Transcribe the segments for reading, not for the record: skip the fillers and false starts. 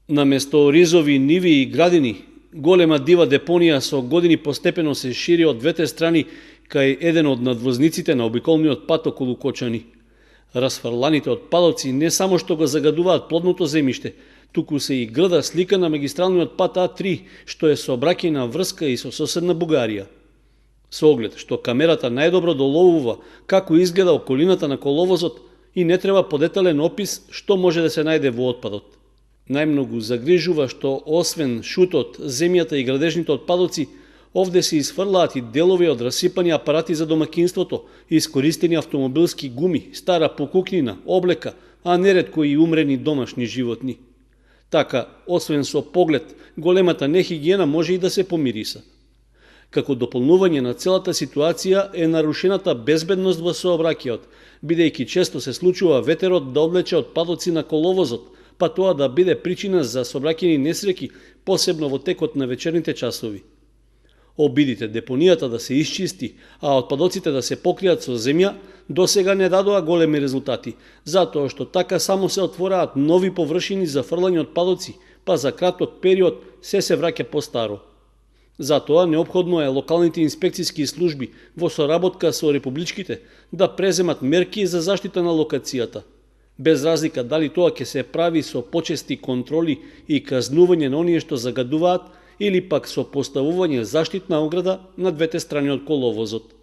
Наместо ризови, ниви и градини, голема дива депонија со години постепено се шири од двете страни кај еден од надвозниците на обиколниот пат околу Кочани. Расфрланите отпадоци не само што го загадуваат плодното земјиште, туку се и града слика на магистралниот пат А3, што е сообраќајна врска и со соседна Бугарија. Со оглед што камерата најдобро доловува како изгледа околината на коловозот и не треба подетален опис што може да се најде во отпадот. Најмногу загрижува што освен шутот, земјата и градежните отпадоци, овде се изфрлаат и делови од расипани апарати за домакинството, искористени автомобилски гуми, стара покукнина, облека, а неретко и умрени домашни животни. Така, освен со поглед, големата нехигиена може и да се помириса. Како дополнување на целата ситуација е нарушената безбедност во сообраќајот, бидејќи често се случува ветерот да одвлече отпадоци на коловозот, па тоа да биде причина за сообраќајни несреќи, посебно во текот на вечерните часови. Обидите депонијата да се исчисти, а отпадоците да се покријат со земја, досега не дадоа големи резултати, затоа што така само се отвораат нови површини за фрлање отпадоци, па за краток период се враќа по старо. Затоа неопходно е локалните инспекцијски служби во соработка со републичките да преземат мерки за заштита на локацијата. Без разлика дали тоа ќе се прави со почести контроли и казнување на оние што загадуваат или пак со поставување заштитна ограда на двете страни од коловозот.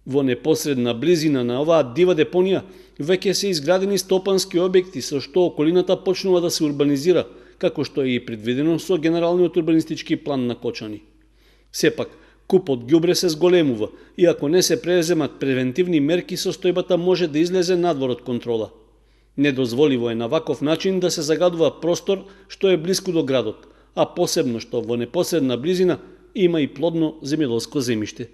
Во непосредна близина на оваа дива депонија веќе се изградени стопански објекти со што околината почнува да се урбанизира, како што е и предвидено со генералниот урбанистички план на Кочани. Сепак, купот ѓубре се зголемува и ако не се преземат превентивни мерки, состојбата може да излезе надвор од контрола. Недозволиво е на ваков начин да се загадува простор што е блиску до градот, а посебно што во непосредна близина има и плодно земјоделско земјиште.